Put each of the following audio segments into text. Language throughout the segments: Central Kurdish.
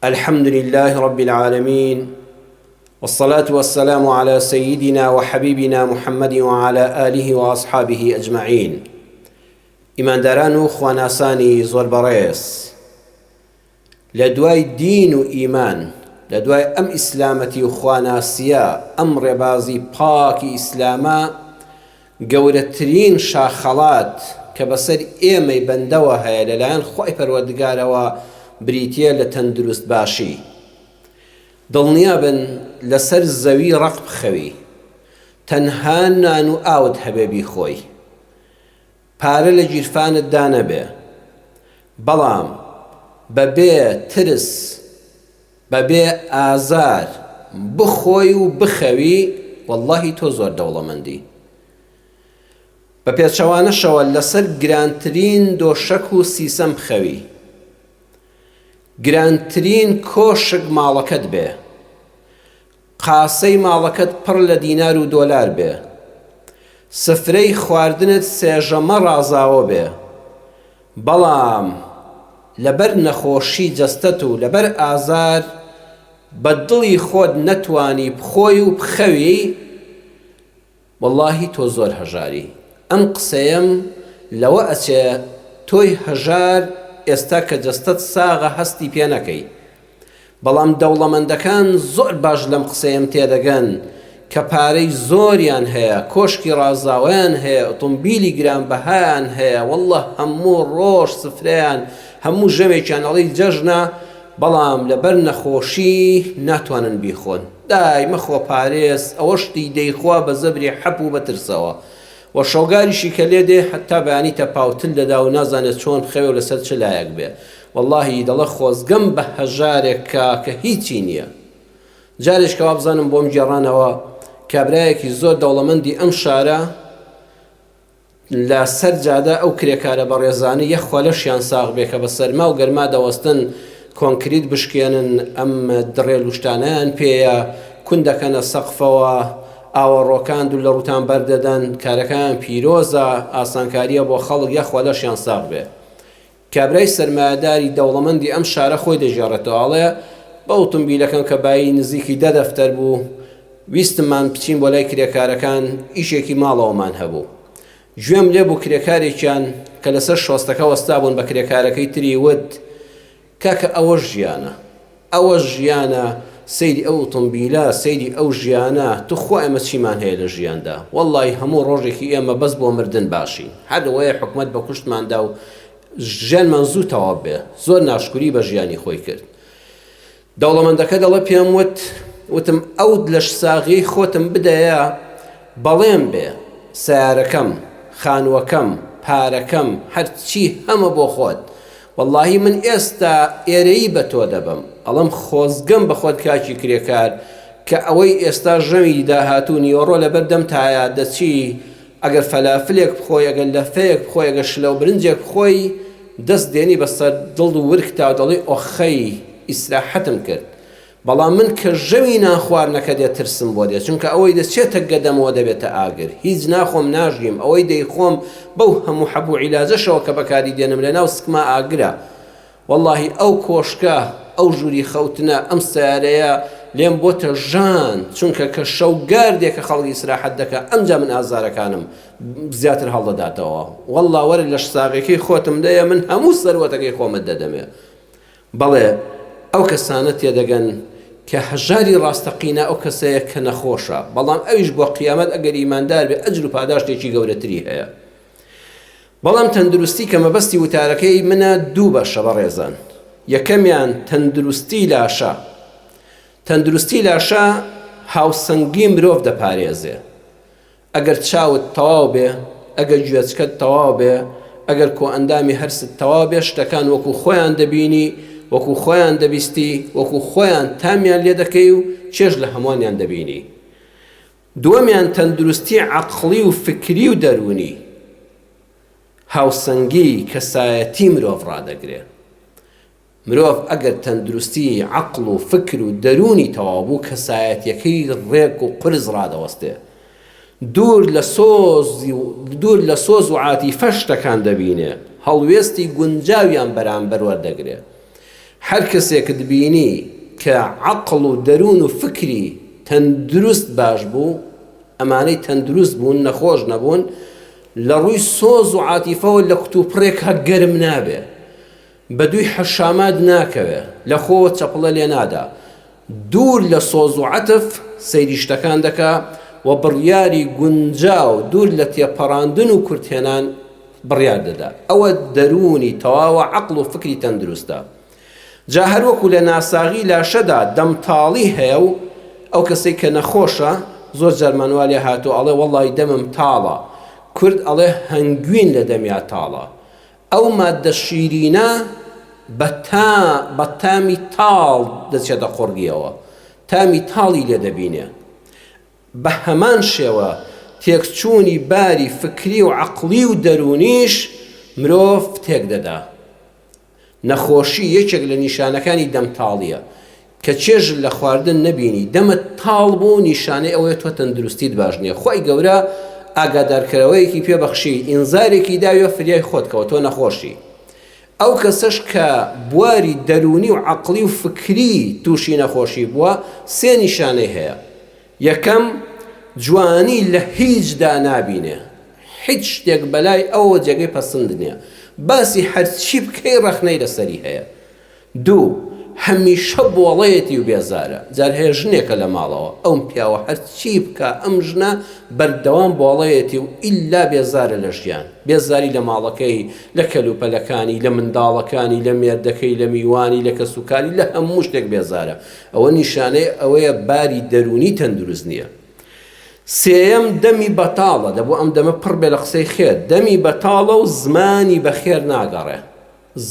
الحمد لله رب العالمين والصلاة والسلام على سيدنا وحبيبنا محمد وعلى آله وأصحابه أجمعين ئیمانداران و خواناسانی زۆر بەڕێز لە دوای دین و ئیمان لە دوای ئەم ئیسلامەتی و خواناسیە ئەم ڕێبازی پاکی ئیسلامە گەورەترین شاخەڵات کە بەسەر ئێمەی بەندەوە هەیە لەلایەن خوای پەروەردگارەوە بریتیە لە تەندروست باشی. دڵنیابن لەسەر زەوی ڕەق بخەوی تەنها نان و ئاوت هەبێ بیخۆی پارە لە گیرفانت دا نەبێ بەڵام بەبێ ترس بەبێ ئازار بخۆی و بخەوی وەڵاهی تۆ زۆر دەوڵەمەندی. بە پێچەوانەشەوە لەسەر گرانترین دۆشەک و سیسەم بخەوی. گرانترین کۆشک ماڵەکەت بێ. قاسەی ماڵەکەت پڕ لە دینار و دۆلار بێ. سفرەی خواردنت سێژەمە ڕازاوە بێ. بەڵام لەبەر نەخۆشی جەستەت و لەبەر ئازار بە دڵی خۆت نەتوانی بخۆی و بخەوی، وەڵاهی تۆ زۆر هەژاری. ئەم قسەیەم لەوە ئەچێ تۆی هەژار ئێستا کە جەستەت ساغە هەستی پێ نەکەی. بەڵام دەوڵەمەندەکان زۆر باش لەم قسەیەم تێدەگەن کە پارەی زۆریان هەیە، کۆشکی ڕازاوەیان هەیە، ئۆتۆمبیلی گرانبەهایان هەیە، واللە هەموو ڕۆژ سفرەیان هەموو ژەمێکیان ئەڵێی جەژنە، بەڵام لەبەر نەخۆشی ناتوانن بیخۆن. دای مەخۆ پارێز ئەوەشتی دەیخوا بە زەبری حەپ و بە ترسەوە. وە شەوگاریشی کە لێ دێ هەتا بەیانی تەپاو تل دەدا و نازانێ چۆن بخەوێ و لەسەر چ لایەک بێ. وەڵاهی دەڵێ خۆزگەم بە هەژارێکە کە هیچی نییە. جارێک کە وابزانم بۆم گێڕانەوە کابرایەکی زۆر دەوڵەمەندی ئەم شارە لە سەر جادە ئەو کرێکارە بەڕێزانە یەخوا لەشیان ساغ بێ کە بە سەرما و گەرما دەوەستن کۆنکریت بشکێنن ئەم دڕێل و شتانەیان پێیە کون دەکەنە سەقفەوە ئاوەڕۆکان دوور لە ڕووتان بەردەدەن کارەکەیان پیرۆزە ئاسانکاریە بۆ خەڵک یەخوا لەشیان ساغ بێ کابرای سەرمایەداری دەوڵەمەندی ئەم شارە خۆی دەگێڕێتەوە ئەڵێ، بە ئوتومبیلەکەم کە بایی نزیکی دە دەفتەر بوو، ویستمان بچین بۆ لای کرێکارەکان، ئیشێکی ماڵەوەمان هەبوو. گوێم لێ بوو کرێکارێکیان کە لەسەر شۆستەکە وەستابوون بە کرێکارەکەی تری وت، کاکە ئەوەش ژیانە. ئەوەش ژیانە، سەیری ئەو ئوتومبیلە، سەیری ئەو ژیانە، توخوا ئێمە چیمان هەیە لە ژیاندا؟ وەڵڵاهی هەموو ڕۆژێکی ئێمە بەس بۆ مردن باشین. هەر ئەوەیە حکومەت بە کوشتمان دا و ژیانمان زوو تەواو بێ. زۆر ناشکوری بە ژیانی خۆی کرد. دەوڵەمەندەکە دەڵێ پێم وت، وتم ئەو لەشساغیەی خۆتم بدەیە، بەڵێن بێ سەیارەکەم، خانووەکەم، پارەکەم، هەرچی هەمە بۆ خۆت. وەڵاهی من ئێستا ئێرەیی بە تۆ دەبەم ئەڵێم خۆزگەم بە خۆت کاکی کرێکار کە ئەوەی ئێستا ژەمی داهاتوو نیوەڕۆ لەبەر دەمتایە دەچی ئەگەر فەلافلێک بخۆی ئەگەر لەفەیەک بخۆی ئەگەر شلەو برنجێک بخۆی دەست دێنی بە سەر دڵ و ورگتا و دەڵێی ئۆخەی ئیسراحەتم کرد بەڵام من کە ژەمی نان خواردنەکە دێت ترسم بۆ دێت چونکە ئەوەی دەچێتە گەدەمەوە دەبێتە ئاگر هیچ ناخۆم ناژیم ئەوەی دەیخۆم بەو هەموو حەب و عیلاجەشەوە کە بەکاری دێنم لەناو سکما ئاگرە وەڵاهی ئەو کۆشکە ئەو ژووری خەوتنە ئەم سەیارەیە لێم بۆتە ژان چونکە کە شەوگار دێ کە خەڵک ئیسراحەت دەکا ئەمجا من ئازارەکانم زیاتر هەڵدەداتەوە وەڵا وەرە لەشساغیەکەی خۆتم دەیە من هەموو سەروەتەکەی خۆمت دەدەمێ بەڵێ ئەو کەسانە تێدەگەن کە هەژاری ڕاستەقینە ئەو کەسەیە کە نەخۆشە، بەڵام ئەویش بۆ قیامەت ئەگەر ئیماندار بێ ئەجر و پاداشتێکی گەورەتری هەیە. بەڵام تەندروستی کە مەبەستی وتارەکەی منە دوو بەشە بەڕێزان. یەکەمیان تەندروستی لاشە. تەندروستی لاشە هاوسەنگی مرۆڤ دەپارێزێ. ئەگەر چاوت تەواو بێ، ئەگەر گوێچکەت تەواو بێ، ئەگەر کۆئەندامی هەرست تەواو بێ، شتەکان وەکو خۆیان دەبینی، وەکو خۆیان دەبیستی، وەکو خۆیان تامیان لێ دەکەی و چێژ لە هەمووانیان دەبینی. دووەمیان تەندروستی عەقڵی و فکری و دەروونی، هاوسەنگی کەسایەتی مرۆڤ ڕادەگرێ. مرۆڤ ئەگەر تەندروستی عەقڵ و فکر و دەروونی تەواو بوو کەسایەتیەکەی ڕێک و قورس ڕادەوەستێ. دوور لە سۆز دوور لە سۆز و عاتیفە شتەکان دەبینێ، هەڵوێستی گونجاویان بەرامبەر وەردەگرێ. هەر کەسێکت بینی کە عەقڵ و دەروون و فکری تەندروست باش بوو، ئەمانەی تەندروست بوون نەخۆش نەبوون، لە ڕووی سۆز و عاتیفەوە لە کوتوپڕێکا گەرم نابێ، بە دووی حەشامات ناکەوێ، لە خۆوە چەپڵە لێ نادا، دوور لە سۆز و عەتف سەیری شتەکان دەکا و بڕیاری گونجاو دوور لە تێپەڕاندن و کورتهێنان بڕیار دەدا. ئەوە دەروونی تەواوە عەقڵ و فکری تەندروستە. جا هەروەکو لە ناساغی لاشەدا دەمتاڵی هەیە و ئەو کەسەی کە نەخۆشە زۆر جارمان وا لێ هاتووە ئەڵێ وەڵڵاهی دەمم تاڵە، کورد ئەڵێ هەنگوین لە دەمیا تاڵە. ئەو ماددە شیرینە بە تا بە تامی تاڵ دەچێتە قوڕگیەوە، تامی تاڵی لێ دەبینێ. بە هەمان شێوە تێکچوونی باری فکری و عەقڵی و دەروونیش مرۆڤ تێکدەدا. نەخۆشی یەکێک لە نیشانەکانی دەم تاڵییە. کە چێژت لە خواردن نەبینی دەمت تاڵ بوو نیشانەی ئەوەیە تۆ تەندروستیت باش نییە خوای گەورە ئاگادارکەرەوەیەکی پێ بەخشی ئینزارێکی داویە فریای خۆت کەوە تۆ نەخۆشی ئەو کەسەش کە بواری دەروونی و عەقڵی و فکری تووشی نەخۆشی بووە سێ نیشانەی هەیە یەکەم جوانی لە هیچدا نابینێ هیچ شتێک بەلای ئەوەوە جێگەی پەسند نییە باسی هەرچی بکەی ڕەخنەی لەسەری هەیە دوو، هەمیشە بۆڵەیەتی و بێزارە، جار هەیە ژنێکە لە ماڵەوە ئەوم پیاوە هەرچی بکا ئەم ژنە بەردەوام بۆڵەیەتی و ئیلا بێزارە لە ژیان، بێزاری لە ماڵەکەی، لە کەلوپەلەکانی، لە منداڵەکانی، لە مێردەکەی، لە میوانی، لە کەسوکاری، لە هەموو شتێک بێزارە، ئەوە نیشانەی ئەوەیە باری دەروونی تەندروست نییە. سێیەم، دەمی بەتاڵە، دەبوو ئەم دەمە پڕ بێ لە قسەی خێر، دەمی بەتاڵە و زمانی بە خێر ناگەڕێ.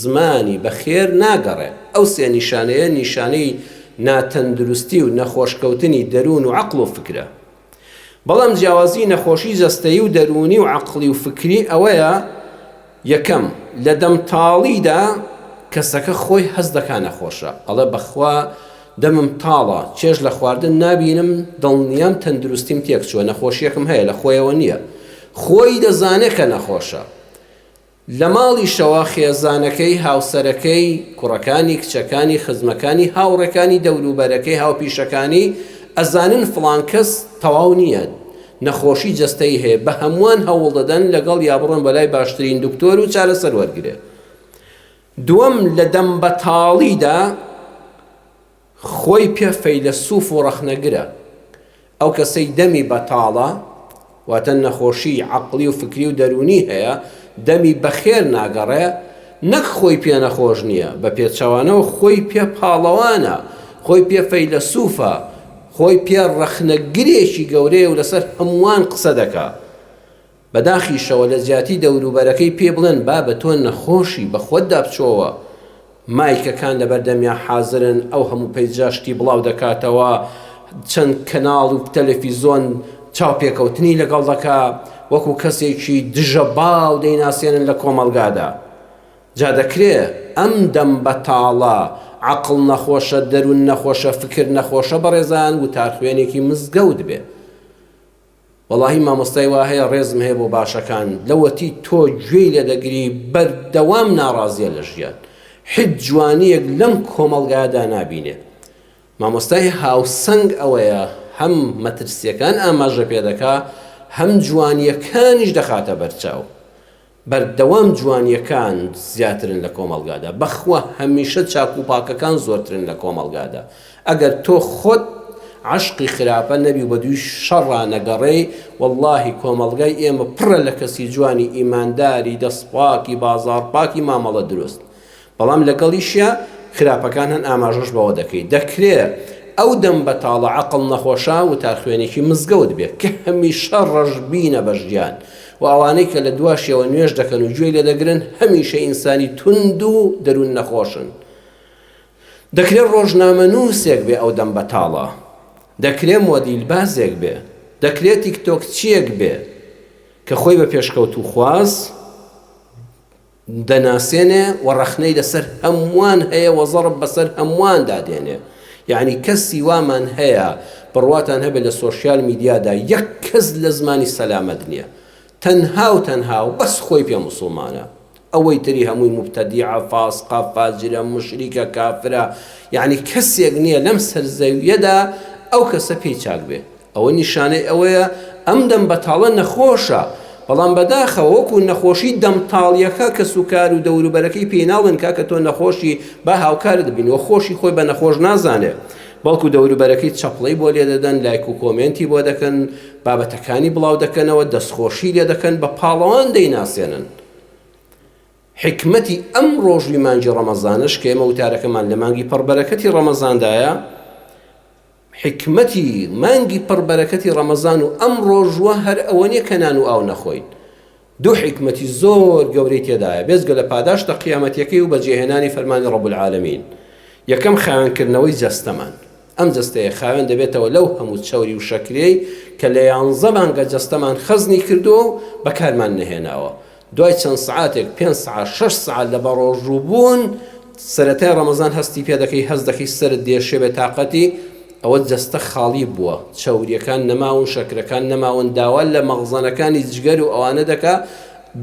زمانی بە خێر ناگەڕێ. ئەو سێ نیشانەیە نیشانەی ناتەندروستی و نەخۆشکەوتنی دەروون و عەقڵ و فکرە. بەڵام جیاوازی نەخۆشی جەستەیی و دەروونی و عەقڵی و فکری ئەوەیە، یەکەم، لە دەمتاڵیدا کەسەکە خۆی هەست دەکا نەخۆشە، ئەڵێ بەخوا دەمم تاڵە، چێژ لە خواردن نابینم، دڵنیام تەندروستیم تێکچووە، نەخۆشییەکم هەیە، لە خۆیەوە نییە. خۆی دەزانێ کە نەخۆشە. لە ماڵیشەوە خێزانەکەی، هاوسەرەکەی، کوڕەکانی، کچەکانی، خزمەکانی، هاوڕێکانی، دەوروبەرەکەی، هاوپیشەکانی، ئەزانن فڵان کەس تەواو نییە، نەخۆشی جەستەیی هەیە، بە هەمووان هەوڵدەدەن لەگەڵیا بڕۆن بەلای باشترین دکتۆر و چارەسەر وەرگرێ. دووەم، لە دەمبەتاڵیدا خۆی پێ فەیلەسوف و ڕەخنەگرە. ئەو کەسەی دەمی بەتاڵە، واتە نەخۆشیی عەقڵی و فکری و دەروونی هەیە، دەمی بەخێر ناگەڕێ، نەک خۆی پێ نەخۆش نییە، بە پێچەوانەوە خۆی پێ پاڵەوانە، خۆی پێ فەیلەسوفە، خۆی پێ ڕەخنەگرێکی گەورەیە و لەسەر هەمووان قسە دەکا. بەداخیشەوە لە جیاتی دەوروبەرەکەی پێی بڵێن بابە تۆ نەخۆشی بە خۆتدا بچۆوە، مایکەکان لەبەردەمیا حازرن ئەو هەموو پەیجە شتی بڵاو دەکاتەوە، چەند کەناڵ و تەلەفیزۆن چاوپێکەوتنی لەگەڵ دەکا، وەکو کەسێکی دژە باو دەیناسێنن لە کۆمەڵگادا. جا دەکرێ ئەم دەم بەتاڵە عەقڵ نەخۆشە دەروون نەخۆشە فکر نەخۆشە بەڕێزان وتارخوێنێکی مزگەوت بێ. وەڵاهی مامۆستای وا هەیە ڕێزم هەیە بۆ باشەکان لەوەتی تۆ گوێی لێ دەگری بەردەوام ناڕازیە لە ژیان حیچ جوانیەک لەم کۆمەڵگایەدا نابینێ مامۆستای هاوسەنگ ئەوەیە هەم مەترسیەکان ئاماژە پێ دەکا هەم جوانیەکانیش دەخاتە بەرچاو بەردەوام جوانیەکان زیاترن لە کۆمەڵگادا بەخوا هەمیشە چاک و پاکەکان زۆرترن لە کۆمەڵگادا ئەگەر تۆ خۆت عەشقی خراپە نەبی و بەدووی شەڕا نەگەڕێی وەڵاهی کۆمەڵگای ئێمە پڕە لە کەسی جوانی ئیمانداری دەست پاکی بازاڕ پاکی مامەڵە دروست بەڵام لەگەڵیشیا خراپەکان هەن ئاماژەش بەوە دەکەی دەکرێ ئەو دەم بەتاڵە عەقڵ نەخۆشە وتارخوێنێکی مزگەوت بێ کە هەمیشە ڕەشبینە بە ژیان و ئەوانەی کە لە دواشیەوە نوێژ دەکەن و گوێی لێ دەگرن هەمیشە ئینسانی توند و دەروون نەخۆشن دەکرێ ڕۆژنامەنووسێک بێ ئەو دەم بەتاڵە دەکرێ مۆدیلبازێک بێ دەکرێ تیکتۆکچیەک بێ کە خۆی بە پێشکەوتووخواز دەناسێنێ و ڕەخنەی لەسەر هەمووان هەیە و زەڕب بەسەر هەموواندا دێنێ یەعنی کەسی وامان هەیە بڕواتان هەبێ لە سۆشیال میدیادا یەک کەس لە زمانی سەلامەت نییە تەنها و تەنها و بەس خۆی پێ موسڵمانە. ئەوەی تری هەمووی موبتەدیعە، فاسقە، فاجرە، موشریکە، کافرە، یەعنی کەسێک نییە لەم سەر زەویەدا ئەو کەسە پێی چاک بێ. ئەوە نیشانەی ئەوەیە ئەم دەم بەتاڵە نەخۆشە، بەڵام بەداخەوە وەکو نەخۆشی دەمتاڵیەکە کەسوکار و دەوروبەرەکەی پێی ناڵێن کاکە تۆ نەخۆشی با هاوکارت بین و خۆشی خۆی بە نەخۆش نازانێ بەڵکو دەوروبەرەکەی چەپڵەی بۆ لێدەدەن لایک و کۆمێنتی بۆ دەکەن بابەتەکانی بڵاو دەکەنەوە دەستخۆشی لێ دەکەن بە پاڵەوان دەیناسێنن. حیکمەتی ئەم ڕۆژوی مانگی ڕەمەزانەش کە ئێمە وتارەکەمان لە مانگی پڕ بەرەکەتی ڕەمەزاندایە، حیکمەتی مانگی پڕ بەرەکەتی ڕەمەزان و ئەم ڕۆژووە هەر ئەوە نیە کە نان و ئاو نەخۆین، دوو حیکمەتی زۆر گەورەی تێدایە بێجگە لە پاداشتە قیامەتیەکەی و بەجێهێنانی فەرمانی ڕەب العالمین. یەکەم خاوێنکردنەوەی جەستەمان، ئەم جەستەیە خاوێن دەبێتەوە لەو هەموو چەوری و شەکرەی کە لە یانزە مانگە جەستەمان خەزنی کردووە و بەکارمان نەهێناوە، دوای چەند سەعاتێک پێنج سەعات شەش سەعات لە بەڕۆژوو بوون سەرەتای ڕەمەزان هەستی پێ دەکەی هەست دەکەی سەرت دێشێ بێ تاقەتی ئەوە جەستە خاڵی بووە چەوریەکان نەماون شەکرەکان نەماون داوا لە مەخزەنەکانی جگەر و ئەوانە دەکا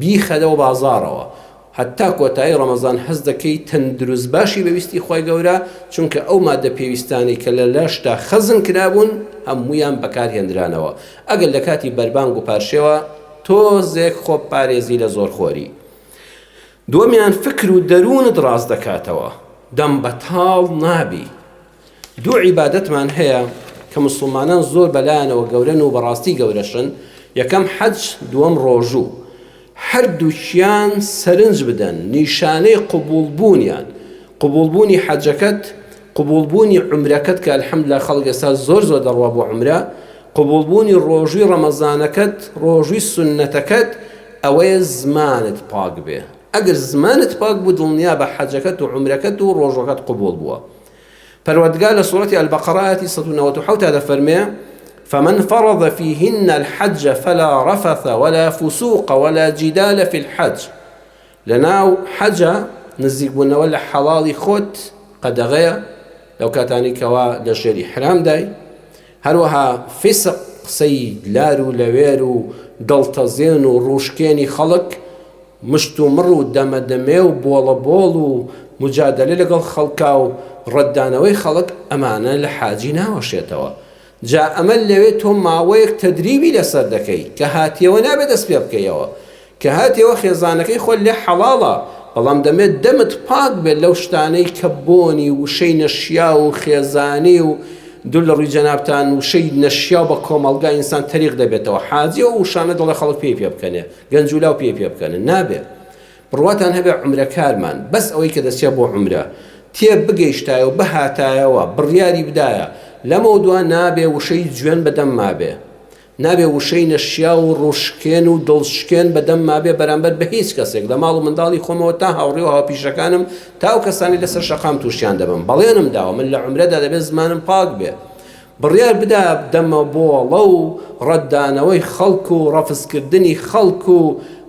بیخەرەوە بازاڕەوە هەتا کۆتایی ڕەمەزان هەست دەکەی تەندروست باشی بە ویستی خوای گەورە چونکە ئەو مادە پێویستانەی کە لە لەشدا خەزن کرابوون هەموویان بەکار هێنرانەوە ئەگەر لە کاتی بەربانگ و پارشێوە تۆزێک خۆ بپارێزی لە زۆرخۆری. دووەمیان فکر و دەروونت ڕاست دەکاتەوە، دەم بەتاڵ نابی. دوو عیبادەتمان هەیە کە مسوڵمانان زۆر بەلایانەوە گەورەن و بەڕاستی گەورەشن، یەکەم حەج، دووەم ڕۆژوو. هەردووکیان سەرنج بدەن نیشانەی قبوڵ بوونیان، قبوڵ بوونی حەجەکەت، قبوڵ بوونی عومرەکەت کە الحمدللە خەڵک ئێستا زۆر زۆر دەڕوا بۆ عومرە، قبوڵ بوونی ڕۆژووی ڕەمەزانەکەت، ڕۆژووی سوننەتەکەت ئەوەیە زمانت پاک بێ، ئەگەر زمانت پاک بوو دڵنیابە حەجەکەت و عومرەکەت و ڕۆژوەکەت قبوڵ بووە. پەروەردگار لە سورەتی البقرە ئایەتی 197 تا دەفەرمێ فمن فرض فيهن الحج فلا رفث ولا فسوق ولا جدال في الحج لەناو حەجە نزیکبوونەوە لە حەڵاڵی خۆت قەدەغەیە لەو کاتانی کەوا لە ژێر ئیحرامدای هەروەها فیسق قسەی لار و لەوێر و دڵتەزێن و ڕووشکێنی خەڵک مشتومڕ و دەمەدەمێ و بۆڵەبۆڵ و موجادەلە لەگەڵ خەڵکا و ڕەتدانەوەی خەڵک ئەمانە لە حاجی ناوەشێتەوە جا ئەمە لەوێ تۆ ماوەیەک تەدریبی لەسەر دەکەی کە هاتیەوە نابێ دەست پێ بکەیەوە کە هاتیەوە خێزانەکەی خۆت لێ حەڵاڵە بەڵام دەمێت دەمت پاک بێت لەو شتانەی کە بۆنی وشەی نەشیاو و خێزانی و دوور لە ڕووی جەنابتان وشەی نەشیاو بە کۆمەڵگا ئینسان تەریق دەبێتەوە حاجی ئەو وشانە دەڵێ خەڵک پێی پێ بکەنێ گەنج و لاو پێی پێ بکەنن نابێ بڕواتان هەبێ عومرەکارمان بەس ئەوەی کە دەچێ بۆ عومرە تێ بگەیشتایە و بهاتایەوە بڕیاری بدایە لەمەودوا نابێ وشەی جوێن بە دەمما بێ نابێ وشەی نەشیاو و ڕووشکێن و دڵشکێن بە دەمما بێ بەرامبەر بە هیچ کەسێک لە ماڵ و منداڵی خۆمەوە تا هاوڕێ و هاوپیشەکانم تا ئەو کەسانەی لەسەر شەقام تووشیان دەبم بەڵێنم داوە من لە عومرەدا دەبێ زمانم پاک بێ بڕیار بدا دەمەبۆڵە و ڕەتدانەوەی خەڵک و ڕەفزکردنی خەڵک و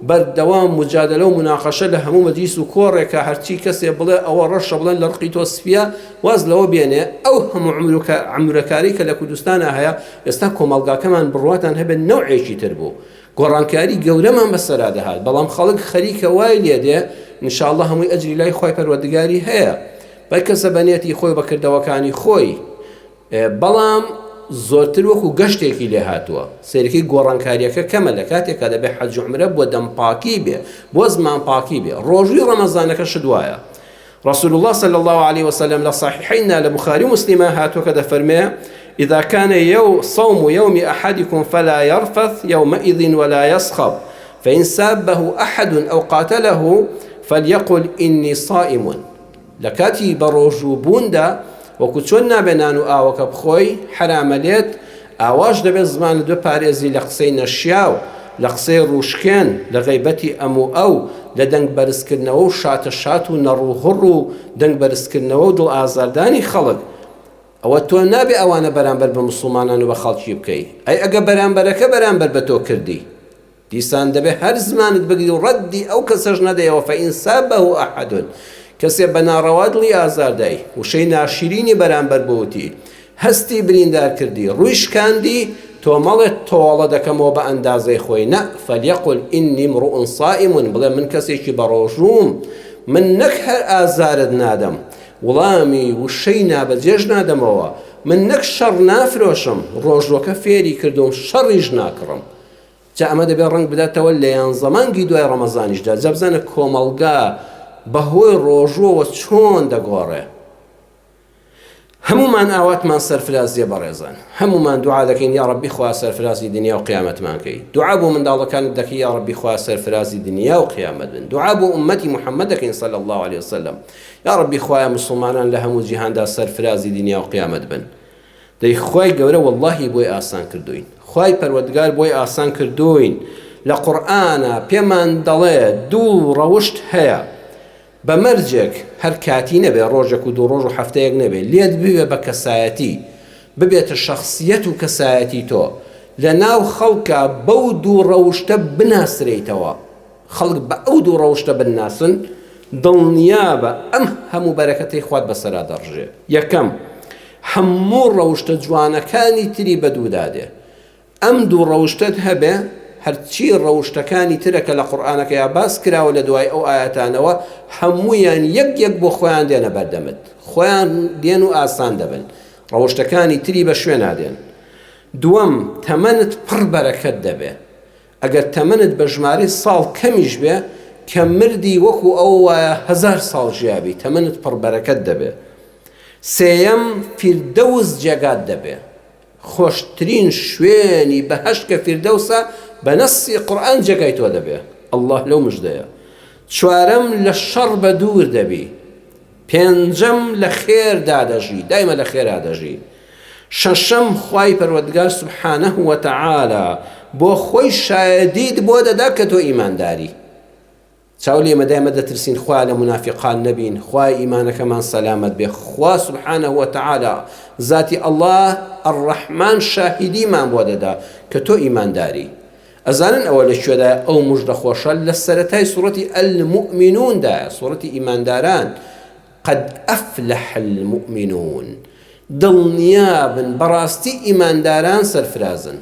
بەردەوام موجادەلە و موناقەشە لە هەموو مەجلیس و کۆڕێکا هەرچی کەسێ بڵێ ئەوە ڕەشە بڵێن لە ڕقی تۆ سپیە واز لەوە بێنێ ئەو هەموو عەمرەکارەی کە لە کوردستانا هەیە ئێستا کۆمەڵگاکەمان بڕواتان هەبێت نەوعێکی تر بوو گۆڕانکاری گەورەمان بەسەرا دەهات بەڵام خەڵک خەریکە وای لێدێ ان شاء اللە هەمووی ئەجری لای خوای پەروەردگاری هەیە بەر کەسە بە نیەتی خۆی و بە کردەوەکانی خۆی بەڵام زۆرتر وەکو گەشتێکی لێ هاتووە سەیرەکەی گۆڕانکاریەکە کەمە لە کاتێکا دەبێ حەج و عومرە بۆ دەم پاکی بێ بۆ زمان پاکی بێ ڕۆژووی ڕەمەزانەکە شت وایە رسول الله صلى الله عليه وسلم لە صحيحين لە بخاري ومسلم هاتووە کە دەفەرمێ إذا كان يو صوم يوم أحدكم فلا يرفث يومئذ ولا يصخب فإن سابه أحد أو قاتله فليقل إني صائم لە کاتی بەڕۆژوو بووندا وەکو چۆن نابێ نان و ئاوەکە بخۆی حەرامە لێت، ئاواش دەبێت زمانت بپارێزی لە قسەی نەشیاو، لە قسەی ڕووشکێن، لە غەیبەتی ئەم و ئەو، لە دەنگ بەرزکردنەوە و شاتە شات و نەڕوهوڕ و دەنگ بەرزکردنەوە و دڵ ئازاردانی خەڵک. ئەوە تۆ نابێ ئەوانە بەرامبەر بە موسڵمانان و بە خەڵکی بکەی، ئەی ئەگە بەرامبەرەکە بەرامبەر بە تۆ کردی؟ دیسان دەبێ هەر زمانت بگری و ڕەدی ئەو کەسەش نەدەیەوە فإن سابه أحد کەسێ بە ناڕەوا دڵی ئازار دای وشەی ناشرینی بەرامبەر بۆ وتی هەستی بریندار کردی ڕووی شکاندی. تۆ مەڵێ تۆڵە دەکەمەوە بە ئەندازەی خۆی، نا، فلیقل انی امرؤ صائم، بڵێ من کەسێکی بەڕۆژووم، من نەک هەر ئازارت نادەم، وڵامی وشەی نابەجێش نادەمەوە، من نەک شەڕ نافرۆشم، ڕۆژووەکە فێری کردووم شەڕیش ناکڕم. جا ئەمە دەبێت ڕەنگ بداتەوە لە یانزە مانگی دوای ڕەمەزانیشدا، جا بزانە کۆمەڵگا بەهۆی ڕۆژووەوە چۆن دەگۆڕێ. هەموومان ئاواتمان سەرفرازیە بەڕێزان هەموومان دوعا دەکەین یا ڕەبی خوا سەرفرازی دنیا و قیامەتمان کەی دوعا بۆ منداڵەکانت دەکەی یا ڕەبی خوا سەرفرازی دنیا و قیامەت بن دوعا بۆ ئومەتی محەممەد دەکەین صلی الله علیه وسلم یا ڕەبی خوایە مسلمانان لە هەموو جیهاندا سەرفرازی دنیا و قیامەت بن دەی خوای گەورە واللهی بۆی ئاسان کردوین خوای پەروەردگار بۆی ئاسان کردوین لە قورئانە پێمان دەڵێ دوو ڕەوشت هەیە بە مەرجێک هەر کاتی نەبێ ڕۆژێک و دوو ڕۆژ و هەفتەیەک نەبێ لێت بوێ بە کەسایەتی ببێتە شەخسیەت و کەسایەتی تۆ لە ناو خەڵکا بەو دوو ڕەوشتە بناسرێیتەوە خەڵک بە ئەو دوو ڕەوشتە بنناسن دڵنیابە ئەم هەموو بەرەکەتەی خوات بەسەرا دەڕژێ یەکەم هەموو ڕەوشتە جوانەکانی تری بەدوودا دێ ئەم دوو ڕەوشتەت هەبێ هەرچی ڕەوشتەکانی ترە کە لە قورئانەکەیا باس کراوە لە دوای ئەو ئایەتانەوە هەموویان یەک یەک بۆ خۆیان دێنە بەردەمت خۆیان دێن و ئاسان دەبن ڕەوشتەکانی تری بە شوێنا دێن دووەم تەمەنت پڕ بەرەکەت دەبێ ئەگەر تەمەنت بە ژمارەی ساڵ کەمیش بێ کە مردی وەکو ئەوە وایە هەزار ساڵ ژیابی تەمەنت پڕ بەرەکەت دەبێ سێیەم فیردەوس جێگات دەبێ خۆشترین شوێنی بەهەشت کە فیردەوسە بە نەسی قورئان جێگای تۆ دەبێ اللە لەو مژدەیە چوارەم لە شەڕ بە دوور دەبی پێنجەم لە خێردا دەژی دایمە لە خێرا دەژی شەشەم خوای پەروەردگار سبحانه وتعالی بۆ خۆی شایەدیت بۆ دەدا کە تۆ ئیمانداری چاو لێ مەدە ئێمە دەترسین خوایە لە مونافیقان نەبین خوایە ئیمانەکەمان سەلامەت بێ خوا سبحانە وتعالی زاتی اللە الرحمن شاهیدیمان بۆ دەدا کە تۆ ئیمانداری ئەزانن ئەوە لە کوێدایە ئەو مژدە خۆشە لە سەرەتای سوڕەتی المؤمنون دایە سوڕەتی ئیمانداران قد افلح المؤمنون دڵنیابن بەڕاستی ئیمانداران سەرفرازن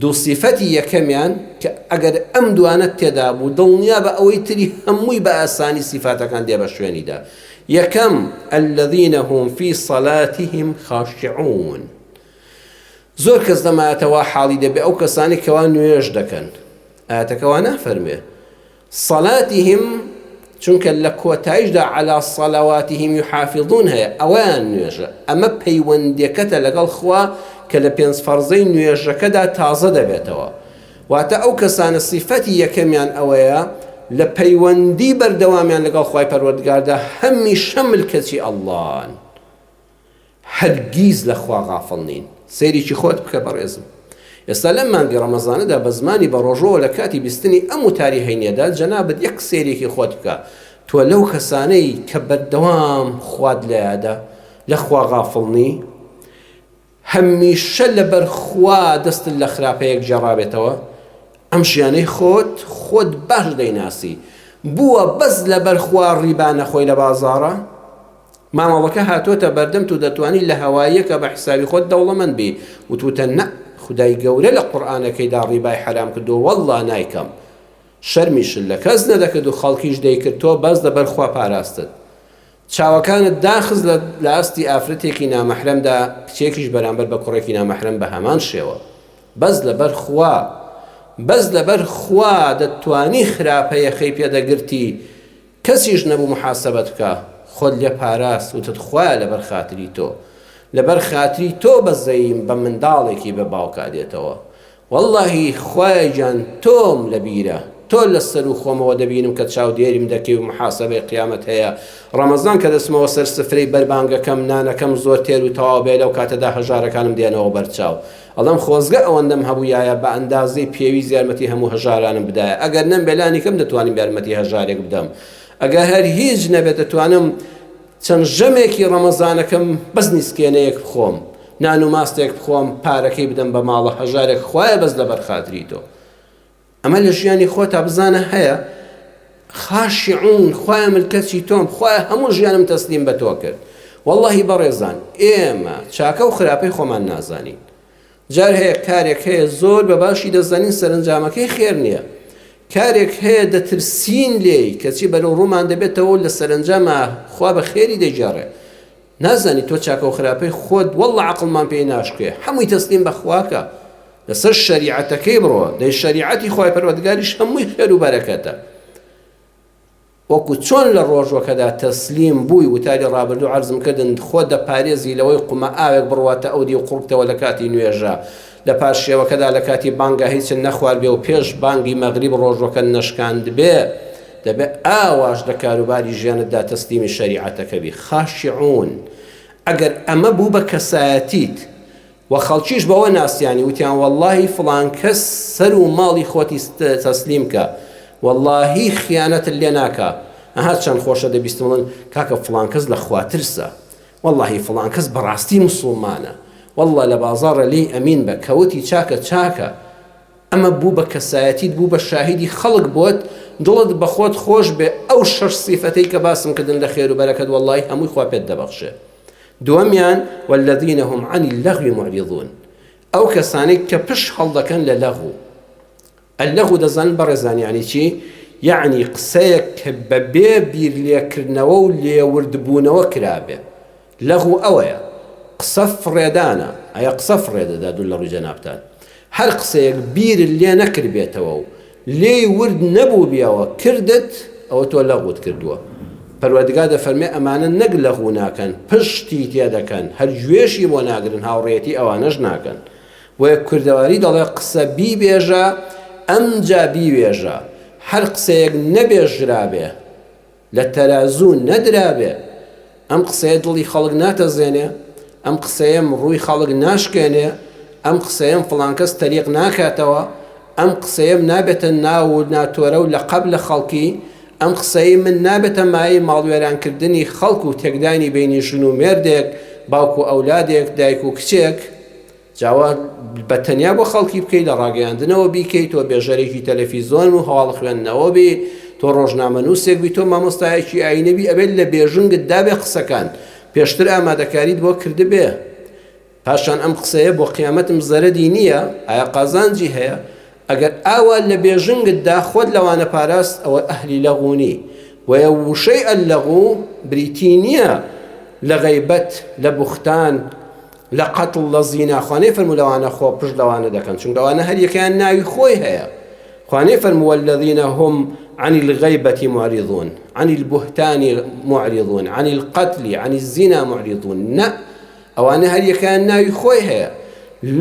دوو سیفەتی یەکەمیان کە ئەگەر ئەم دوانەت تێدا بوو دڵنیابە ئەوەی تری هەمووی بە ئاسانی سیفاتەکان دێ بە شوێنیدا یەکەم الذین هم فی صلاتهم خاشعون زۆر کەس لەم ئایەتە وا حاڵی دەبێ ئەو کەسانی کەوا نوێژ دەکەن ئایەتەکە وا نافەرمێ صلاتهم چونکە لە کۆتایشدا علی صلواتهم یحافظون هەیە ئەوەیان نوێژە ئەمە پەیوەندیەکەتە لەگەڵ خوا کە لە پێنج فەرزەی نوێژەکەدا تازە دەبێتەوە واتە ئەو کەسانە سیفەتی یەکەمیان ئەوەیە لە پەیوەندی بەردەوامیان لەگەڵ خوای پەروەردگاردا هەمیشە ملکەچی ئەڵڵان هەرگیز لە خوا غافڵ نین. سەیرێکی خۆت بکە بەڕێزم. ئێستا لەم مانگی ڕەمەزانەدا بە زمانی بەڕۆژووەوە لە کاتی بیستنی ئەم وتاری هەینیەدا جەنابت یەک سەیرێکی خۆت بکە تۆ لەو کەسانەی کە بەردەوام خوات لە یادە لە خوا غافڵ نی هەمیشە لەبەر خوا دەستت لە خراپەیەک گێڕابێتەوە ئەم ژیانەی خۆت خۆت باش دەیناسی بووە بەس لەبەر خوا ڕیبا نەخۆی لە بازاڕە مامەڵەکە هاتۆتە بەردەمت و دەتوانی لە هەواییەکە بە حسابی خۆت دەوڵەمەند بی وتوتە نە خودای گەورە لە قورئانەکەیدا ڕیبای حەرام کردووە وەڵڵا نایکەم شەرمیشت لە کەس نەدەکرد و خەڵکیش دەیکرد تۆ بەس لەبەر خوا پاراستت چاوەکانت داخست لە لە ئاستی ئافرەتێکی نامەحرەمدا کچێکیش بەرامبەر بە کوڕێکی نامەحرەم بە هەمان شێوە بەس لەبەر خوا بەس لەبەر خوا دەتوانی خراپە یەخەی پێدەگرتی کەسیش نەبوو محاسەبەت بکا خۆت لێ پاراست وتت خوایە لەبەر خاتری تۆ لەبەر خاتری تۆ بەزەییم بە منداڵێکی بێ باوکا دێتەوە وەڵاهی خوایە گیان تۆم لەبیرە تۆ لە سەروو خۆمەوە دەبینم کە چاودێریم دەکەی و محاسەبەی قیامەت هەیە ڕەمەزان کە دەچمەوە سەر سفرەی بەربانگەکەم نانەکەم زۆر تێر و تەواو بێ لەو کاتەدا هەژارەکانم دێنەوە بەرچاو ئەڵێم خۆزگە ئەوەندەم هەبوویایە بە ئەندازەی پێویست یارمەتی هەموو هەژارانم بدایە ئەگەر نەمبێ لانیکەم دەتوانم یارمەتی هەژارێک بدەم ئەگەر هەر هیچ نەبێت دەتوانم چەند ژەمێکی ڕەمەزانەکەم بەس نیسکێنەیەک بخۆم نان و ماستێک بخۆم پارەکەی بدەم بە ماڵە هەژارێک خوایە بەس لەبەر خاتری تۆ ئەمە لە ژیانی خۆتا بزانە هەیە خاشعون خوایە ملکەچی تۆم خوایە هەموو ژیانم تەسلیم بە تۆ کرد واللهی بەڕێزان ئێمە چاکە و خراپەی خۆمان نازانین. جار هەیە کارێک هەیە زۆر بە باشی دەزانین سەرەنجامەکەی خێر نییە. کارێک هەیە دەترسین لێی کەچی بەرەو ڕوومان دەبێتەوە و لە سەرەنجاما خوا بە خێری دەگێڕێ. نازانی تۆ چاکە و خراپەی خۆت واللە عەقڵمان پێی ناشکێ هەمووی تەسلیم بە خوا کە لەسەر شەریعەتەکەی بڕۆ دەی شەریعەتی خوای پەروەردگاریش هەمووی خێر و بەرەکەتە. وەکو چۆن لە ڕۆژوەکەدا تەسلیم بووی وتاری ڕابردوو عەرزم کردن خۆت دەپارێزی لەوەی قومە ئاوێک بڕواتە ئەو دیو قوڕگتەوە لە کاتی نوێژا لە پارشێوەکەدا لە کاتی بانگا هیچت نەخواردبێ و پێش بانگی مەغریب ڕۆژوەکەت نەشکاندبێ دەبێ ئاواش لە کاروباری ژیانتدا تەسلیمی شەریعەتەکە بی خاشعون ئەگەر ئەمە بوو بە کەسایەتیت وە خەڵکیش بەوە ناسیانی وتیان وەڵاهی فڵان کەس سەر و ماڵی خۆتی تەسلیم کە وەڵاهی خیانەتت لێ ناکا ئەها چەند خۆشە دەبیستم بڵێن کاکە فڵان کەس لە خوا ترسە وەڵاهی فڵان کەس بەڕاستی مسوڵمانە واللە لە بازاڕە لێی ئەمین بە کەوتی چاکە چاکە ئەمە بوو بە کەسایەتیت بوو بە شاهیدی خەڵک بۆت دڵت بەخۆت خۆش بێ ئەو شەش سیفەتەی کە باسم کردن لە خێر و بەرەکەت وەڵاهی هەمووی خوا پێت دەبەخشێ دووەمیان، والذین هم عن اللغو معرضون، ئەو کەسانەی کە پشت هەڵدەکەن لە لەغو. اللغو دەزانن بەڕێزان یەعنی چی؟ یەعنی قسەیەک کە بەبێ بیرلێکردنەوە و لێوردبوونەوە کرابێ. لەغو ئەوەیە. قسە فڕێدانە. ئایا قسە فڕێدەدا دوور لە ڕووی جەنابتان. هەر قسەیەک بیرت لێ نەکردبێتەوە و لێی ورد نەبووبیەوە کردت ئەوە تۆ لەغوت کردووە پەروەردگار دەفەرمێ ئەمانە نەک لەغو ناکەن پشتی تێدەکەن هەر گوێشی بۆ ناگرن هاوڕێیەتی ئەوانەش ناکەن بۆیە کوردەواری دەڵێ قسە بیبێژە ئەمجا بیوێژە هەر قسەیەک نەبێژرابێ لە تەرازوو نەدرابێ، ئەم قسەیە دڵی خەڵک ناتەزێنێ، ئەم قسەیەم ڕووی خەڵک ناشکێنێ، ئەم قسەیەم فڵان کەس تەریق ناکاتەوە، ئەم قسەیەم نابێتە ناو و ناتۆرە و لەقەب لە خەڵکی، ئەم قسەی من نابێتە مایەی ماڵوێرانکردنی خەڵک و تێکدانی بەینی ژن و مێردێک، باوک و ئەولادێک، دایک و کچێک. جا وا بە تەنیا بۆ خەڵکی بکەی لە ڕاگەیاندنەوە بیکەی تۆ بێژەرێکی تەلەفیزۆن و هەواڵ خوێندنەوە بی تۆ ڕۆژنامەنووسێک بی تۆ مامۆستایەکی ئایینی بی ئەبێت لە بێژنگت دابێ قسەکان پێشتر ئامادەکاریت بۆ کردبێ پاشان ئەم قسەیە بۆ قیامەتم زەرەدی نییە ئایا قازانجی هەیە ئەگەر ئاوا لە بێژنگت دا خۆت لەوانە پاراست ئەوە ئەهلی لەغو نی. بۆیە وشەی اللغو بریتی نییە لە غەیبەت، لە بوختان، لە قەتڵ، لە زینا، خوا نەیفەرموو لەوانە خۆ پشت لەوانە دەکەن، چونکە ئەوانە هەر یەکەیان ناوی خۆی هەیە. خوا نەیفەرموو والذین هم عن الغیبة معرضون، عن البهتان معرضون، عن القتل، عن الزنا معرضون، نە، ئەوانە هەر یەکەیان ناوی خۆی هەیە.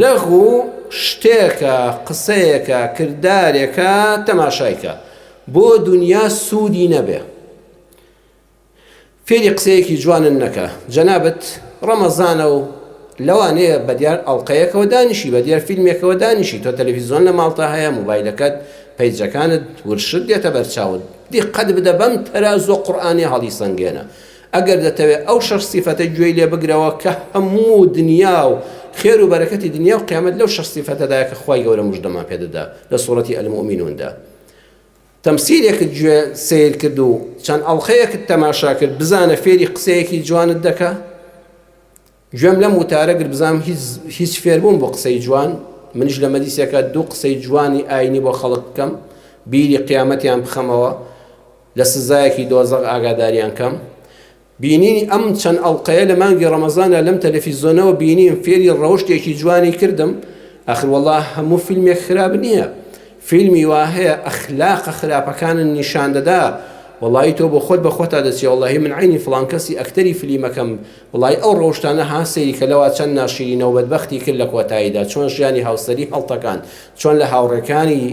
لەغو شتێکە، قسەیەکە، کردارێکە، تەماشای کە. بۆ دونیا سوودی نەبێ. فێری قسەیەکی جوانن نەکە. جەنابت ڕەمەزانە و لەوانەیە بەدیار ئەڵقەیەکەوە دانیشی، بەدیار فیلمێکەوە دانیشی، تۆ تەلەفیزۆن لە ماڵتا هەیە، موبایلەکەت، پەیجەکانت، ورشت دێتە بەرچاوت. دیقەت بدە بەم تەرازووە قورئانیە هەڵیسەنگێنە. ئەگەر دەتەوێ ئەو شەش سیفەتە گوێی لێ بگرەوە کە هەموو دنیا و خێر و بەرەکەتی دنیا و قیامەت لەو شەش سیفەتەدایە کە خوای گەورە مژدەمان پێ دەدا لە سوڕەتی المؤمنوندا. تەمسیلێکت گوێ سەیر کرد و چەند ئەڵقەیەکت تەماشا کرد بزانە فێری قسەیەکی جوانت دەکا؟ گوێم لەم وتارە گرت بزانم هیچ هیچ فێربووم بۆ قسەی جوان منیش لە مەجلیسێکا دوو قسەی جوانی ئاینی بۆ خەڵک بکەم بیری قیامەتیان بخەمەوە لە سزایەکی دۆزەخ ئاگاداریان کەم. بینینی ئەم چەند ئەڵقەیە لە مانگی ڕەمەزاندا لەم تەلەفیزۆنەوە بینیم فێری ڕەوشتێکی جوانی کردم ئەخر وەڵا هەموو فیلمێک خراپ نییە فیلمی وا هەیە ئەخلاقە خراپەکانن نیشان دەدا وەڵی تۆ بۆ خۆت بە خۆتا دەچێ وەڵی من عینی فڵان کەسی ئەکتەری فلیمەکەم وەڵی ئەو ڕەوشتانە ها سەیری کە لەوا چەند ناشیرینە و بەدبەختی کرد لە کۆتاییدا چۆن ژیانی هاوسەری هەڵتەکان چۆن لە هاوڕێکانی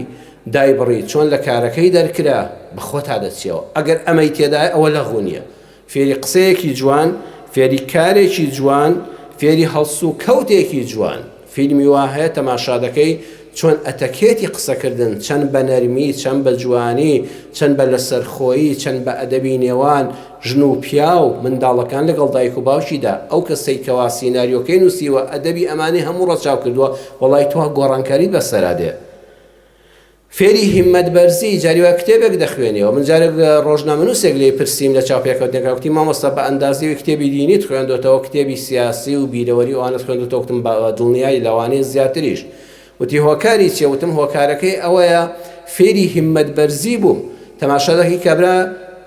دایبڕی چۆن لە کارەکەی دەرکرا بە خۆتا دەچیەوە ئەگەر ئەمەی تێدایە ئەوە لەغو نیە فێری قسەیەکی جوان فێری کارێکی جوان فێری هەڵسو کەوتێکی جوان فیلمی وا هەیە تەماشا دەکەی چۆن ئەتەکێتی قسەکردن چەند بە نەرمی چەند بە جوانی چەند بە لەسەرخۆیی چەند بە ئەدەبی نێوان ژن و پیاو منداڵەکان لەگەڵ دایک و باوکیدا ئەو کەسەی کەوا سیناریۆکەی نووسیوە ئەدەبی ئەمانەی هەموو ڕەچاو کردووە وەڵای تۆ گۆڕانکاریت بەسەرا دێ. فێری هیممەت بەرزی، جاری وایە کتێبێک دەخوێنیەوە، من جارێک ڕۆژنامەنووسێک لێی پرسیم لە چاوپێکەوتنێکا گوتی مامۆستا بە ئەندازەی ئەوەی کتێبی دینیت خوێندۆتەوە کتێبی سیاسی و بیرەوەری ئەوانەت خوێندۆتەوە گوتم بە دڵنیایی لەوانەیە زیاتریش وتی هۆکاری چیە وتم هۆکارەکەی ئەوەیە فێری هیممەت بەرزی بووم تەماشا دەکەی کابرا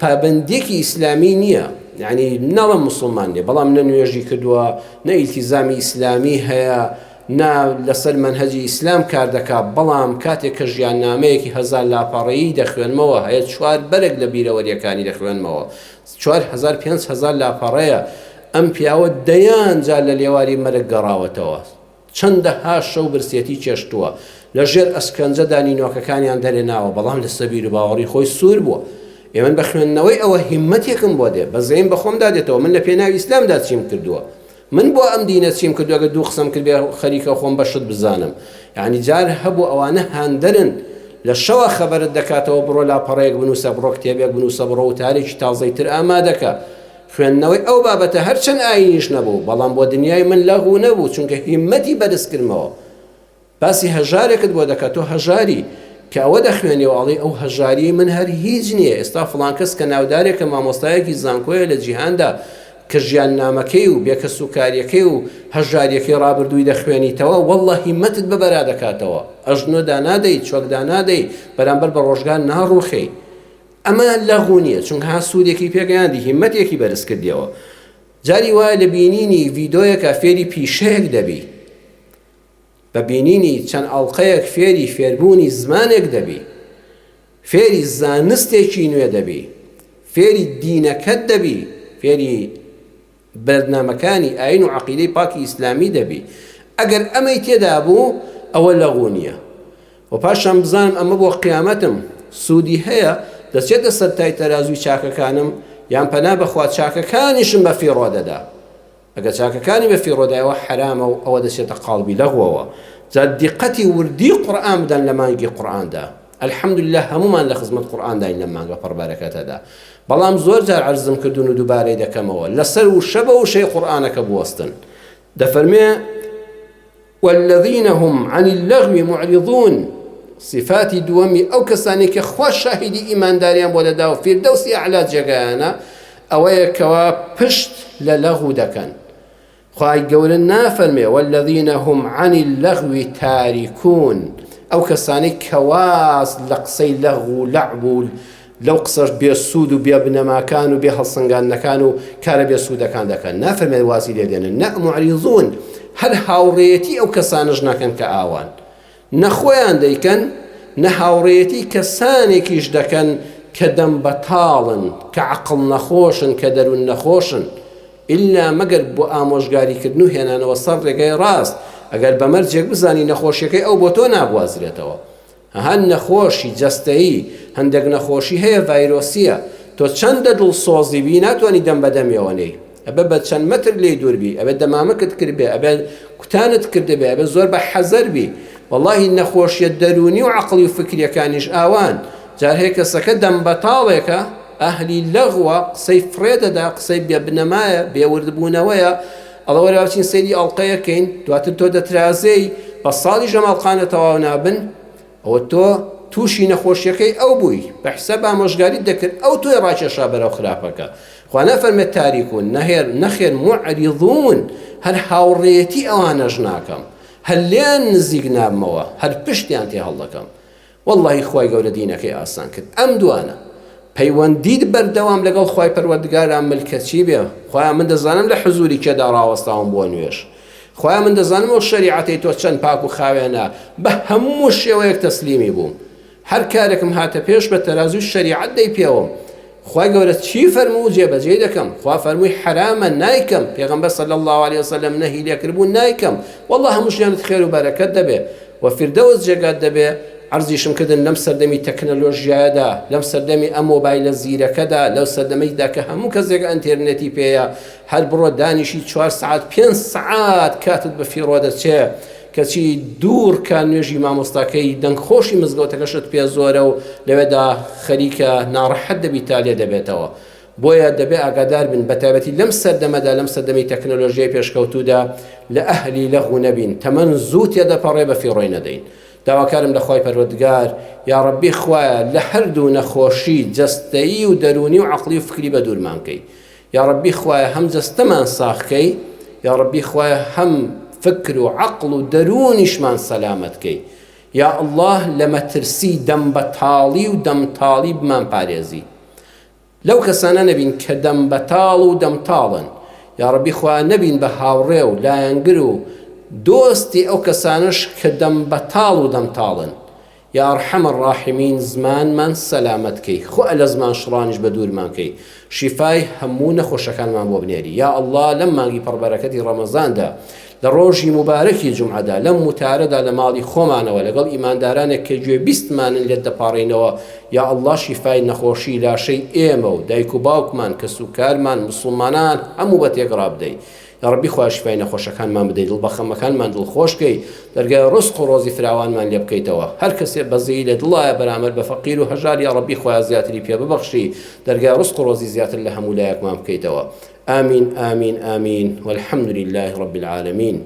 پابەندیەکی ئیسلامی نییە یعنی ناڵم مسلمان نییە بەڵام نە نوێژی کردووە نە ئیلتیزامی ئیسلامی هەیە نا لەسەر مەنهەجی ئیسلام کار دەکا، بەڵام کاتێک کە ژیاننامەیەکی هەزار لاپەڕەیی دەخوێنمەوە هەیە چوار بەرگ لە بیرەوەرییەکانی دەخوێنمەوە 4000 5000 لاپەڕەیە ئەم پیاوە دەیان جار لە لێواری مەرگ گەڕاوەتەوە چەندەها شەو برسێتی چێشتووە لە ژێر ئەسکەنجەدا نینۆکەکانیان دەرێناوە بەڵام لەسەر بیروباوەڕی خۆی سوور بووە ئێ من بە خوێندنەوەی ئەوە هیممەتێکم بۆ دێ بەزەییم بە خۆمدا دێتەوە من لە پێناوی ئیسلامدا چیم کردووە من بۆ ئەم دینە چیم کردوە گەر دوو قسەم کردبێ خەریکە خۆم بە شت بزانم یانی جار هەبوو ئەوانە هاندەرن لە شەوە خەبەرت دەکاتەوە بڕۆ لاپەڕەیەک بنووسە بڕۆ کتێبێک بنووسە بڕۆ وتارێکی تازەی تر ئامادەکە خوێندنەوەی ئەو بابەتە هەرچەند ئاینیش نەبوو بەڵام بۆ دنیای من لەغو نەبوو چونکە هیمەتی بەرز کردمەوە باسی هەژارێکت بۆ دەکات تۆ هەژاری کە ئەوە دەخوێنیەوە ئەڵێی ئەو هەژاریەی من هەر هیچ نییە ئێستا فڵان کەس کە ناودارێکە مامۆستایەکی زانکۆیە لە جیهاندا کە ژیاننامەکەی و بێکەسوکاریەکەی و هەژاریەکەی ڕابردووی دەخوێنیتەوە واللە هیمەتت بە بەرا دەکاتەوە ئەژنۆ دانادەی چۆک دانادەی بەرامبەر بە ڕۆژگار ناڕوخێی ئەمە لەغو نییە چونکە ها سوودێکی پێگەیاندی هیمەتێکی بەرز کردیەوە جاری وایە لە بینینی ڤیدۆیەکە فێری پیشەیەک دەبی بە بینینی چەند ئەڵقەیەک فێری فێربوونی زمانێک دەبی، فێری زانستێکی نوێ دەبی، فێری دینەکەت دەبی، فێری بەرنامەکانی ئاین و عەقیدەی پاکی ئیسلامی دەبی. ئەگەر ئەمەی تێدا بوو ئەوە لەغو نییە. و پاشان بزانم ئەمە بۆ قیامەتم سوودی هەیە، دەچێتە سەر تای تەرازووی چاکەکانم یان پەنا بەخوا چاکەکانیشم بە فیڕۆ دەدا. ئەگەر چاکەکانی بە فیڕۆدای ئەوە حەرامە و ئەوە دەچێتە قاڵبی لەغوەوە جا دیقەتی وردی قورئان بدەن لە مانگی قورئاندا الحمدلله هەمومان لە خزمەت قورئانداین لەم مانگە پڕبەرەکەتەدا بەڵام زۆر جار عەرزم کردوون و دووبارەی دەکەمەوە لەسەر وشە بە وشەی قورئانەکە بوەستن دەفەرمێ والذین هم عن اللغو معرضون صفاتی دووەمی ئەو کەسانەی کە خوا شاهیدی ئیمانداریان بۆ دەدا و فیردەوسی ئەعلا جێگایانە ئەوەیە کەوا پشت لە لەغو دەکەن خوای گەورە نافەرمێ والذین هم عن اللغو تارکون ئەو کەسانەی کەواز لە قسەی لەغو و لەعب و لەو قسەش بێ سوود و بێ بنەماکان و بێ هەڵسەنگاندنەکان و کارە بێ سوودەکان دەکەن نافەرمێت وازی لێ دێنن نە معریضون هەر هاوڕێیەتی ئەو کەسانەش ناکەن کە ئاوان نە خۆیان دەیکەن نە هاوڕێیەتی کەسانێکیش دەکەن کە دەم بەتاڵن کە عەقڵ نەخۆشن کە دەروون نەخۆشن ئیلا مەگەر بۆ ئامۆژگاریکردن و هێنانەوە سەر ڕێگای ڕاست ئەگەر بە مەرجێک بزانی نەخۆشیەکەی ئەو بۆ تۆ ناگوازرێتەوە هەن نەخۆشی جەستەیی، هەندێک نەخۆشی هەیە ڤایرۆسییە، تۆ چەندە دڵسۆزی بی ناتوانی دەم بە دەمیەوە نێی، ئەبێ بە چەند مەتر لێی دوور بی، ئەبێ دەمامکت کردبێ، ئەبێ کوتانت کردبێ، ئەبێ زۆر بە حەزەر بی، وەڵاهی نەخۆشیە دەروونی و عەقڵی و فکریەکانیش ئاوان، جار هەیە کەسەکە دەم بەتاڵێکە، ئەهلی لەغوە، قسەی فڕێ دەدا، قسەی بێ بنەمایە، بێ وردبوونەوەیە، ئەڵێ وەرە با بچین سەیری ئەڵقەیەک کەین دواتر تۆ دەترازێی بە ساڵیش ئەم ئەڵقانە تەواو نابن ئەوە تۆ تووشی نەخۆشیەکەی ئەو بووی بە حساب ئامۆژگاریت دەکرد ئەو تۆی ڕاکێشا بەرەو خراپەکە خوا نافەرمێت تاریکون نەهێر نەخێر معریضون هەر هاوڕێیەتی ئەوانەش ناکەم هەر لێیان نزیک نابمەوە هەر پشتیان تێ هەڵدەکەم وەڵڵاهی خوای گەورە دینەکەی ئاسان کرد ئەم دوانە پەیوەندیت بەردەوام لەگەڵ خوای پەروەردگارا ملکەچی بێ خوایە من دەزانم لە حزوری کێدا ڕاوەستاوم بۆ نوێژ خوایە من دەزانم ئەو شەریعەتەی تۆ چەند پاک و خاوێنە بە هەموو شێوەیەک تەسلیمی بووم هەر کارێکم هاتە پێش بە تەرازوی شەریعەت دەیپێوم خوای گەورە چی فەرموو جێبەجێی دەکەم خوا فەرمووی حەرامە نایکەم پێغەمبەر صلی اللە علیه وسلم نەهی لێکردبوو نایکەم واللە هەموو ژیانت خێر و بەرەکەت دەبێ و فیردەوس جێگات دەبێ عەرزیشم کردن لەم سەردەمی تەکنەلۆژیایەدا لەم سەردەمی ئەم مۆبایلە زیرەکەدا لەو سەردەمەیدا کە هەموو کەسێک ئەنتێرنێتی پێیە هەر بڕۆ دانیشی چوار سەعات پێنج سەعات کاتت بە فیڕۆ دەچێ کەچی دوو ڕکان نوێژی مامۆستاکەی دەنگ خۆشی مزگەوتەکەشت پێ زۆرە و لەوێدا خەریکە ناڕەحەت دەبی تا لێ دەبێتەوە بۆیە دەبێ ئاگادار بن بەتایبەتی لەم سەردەمەدا لەم سەردەمی تەکنەلۆژیای پێشکەوتوودا لە ئەهلی لەغو نەبین تەمەن زوو تێدەپەڕێ بە فیڕۆی نەدەین. داواکارم لە خوای پەروەردگار یاڕەبی خوایە لە هەردوو نەخۆشی جەستەیی و دەروونی و عەقڵی و فکری بەدوورمان کەی یاڕەبی خوایە هەم جەستەمان ساغ کەی یاڕەبی خوایە هەم فکر و عەقڵ و دەروونیشمان سەلامەت کەی یا اللە لە مەترسی دەم بەتاڵی و دەم تاڵی بمان پارێزی لەو کەسانە نەبین کە دەم بەتاڵ و دەم تاڵن یاڕەبی خوایە نەبین بە هاوڕێ و لایەنگر و دۆستی ئەو کەسانەش کە دەم بەتاڵ و دەم تاڵن یا ارحم الراحمین زمانمان سەلامەت کەی خوئ لە زمان شڕانیش بەدوورمان کەی شیفای هەموو نەخۆشەکانمان بۆ بنێری یا اللە لەم مانگی پڕ بەرەکەتی ڕەمەزاندا لە ڕۆژی موبارەکی جومعەدا لەم وتارەدا لە ماڵی خۆمانەوە لەگەڵ ئیماندارانێک کە گوێ بیستمانن لێت دەپاڕێینەوە یا اللە شیفای نەخۆشی لاشەی ئێمە و دایک و باوکمان کەسوکارمان موسڵمانان هەموو بە تێکڕا بدەی یاڕەبی خوایە شیفای نەخۆشەکانمان بدەی دڵ بەخەمەکانمان دڵخۆش کەی دەرگای ڕزق و ڕۆزی فراوانمان لێ بکەیتەوە هەر کەسێ بەزەیی لە دڵایە بەرامبەر بە فەقیر و هەژار یاڕەبی خوایە زیاتری پێ ببەخشی دەرگای ڕزق و ڕۆزی زیاتر لە هەموو لایەکمان بکەیتەوە آمین آمین آمین والحمد لله رب العالمین.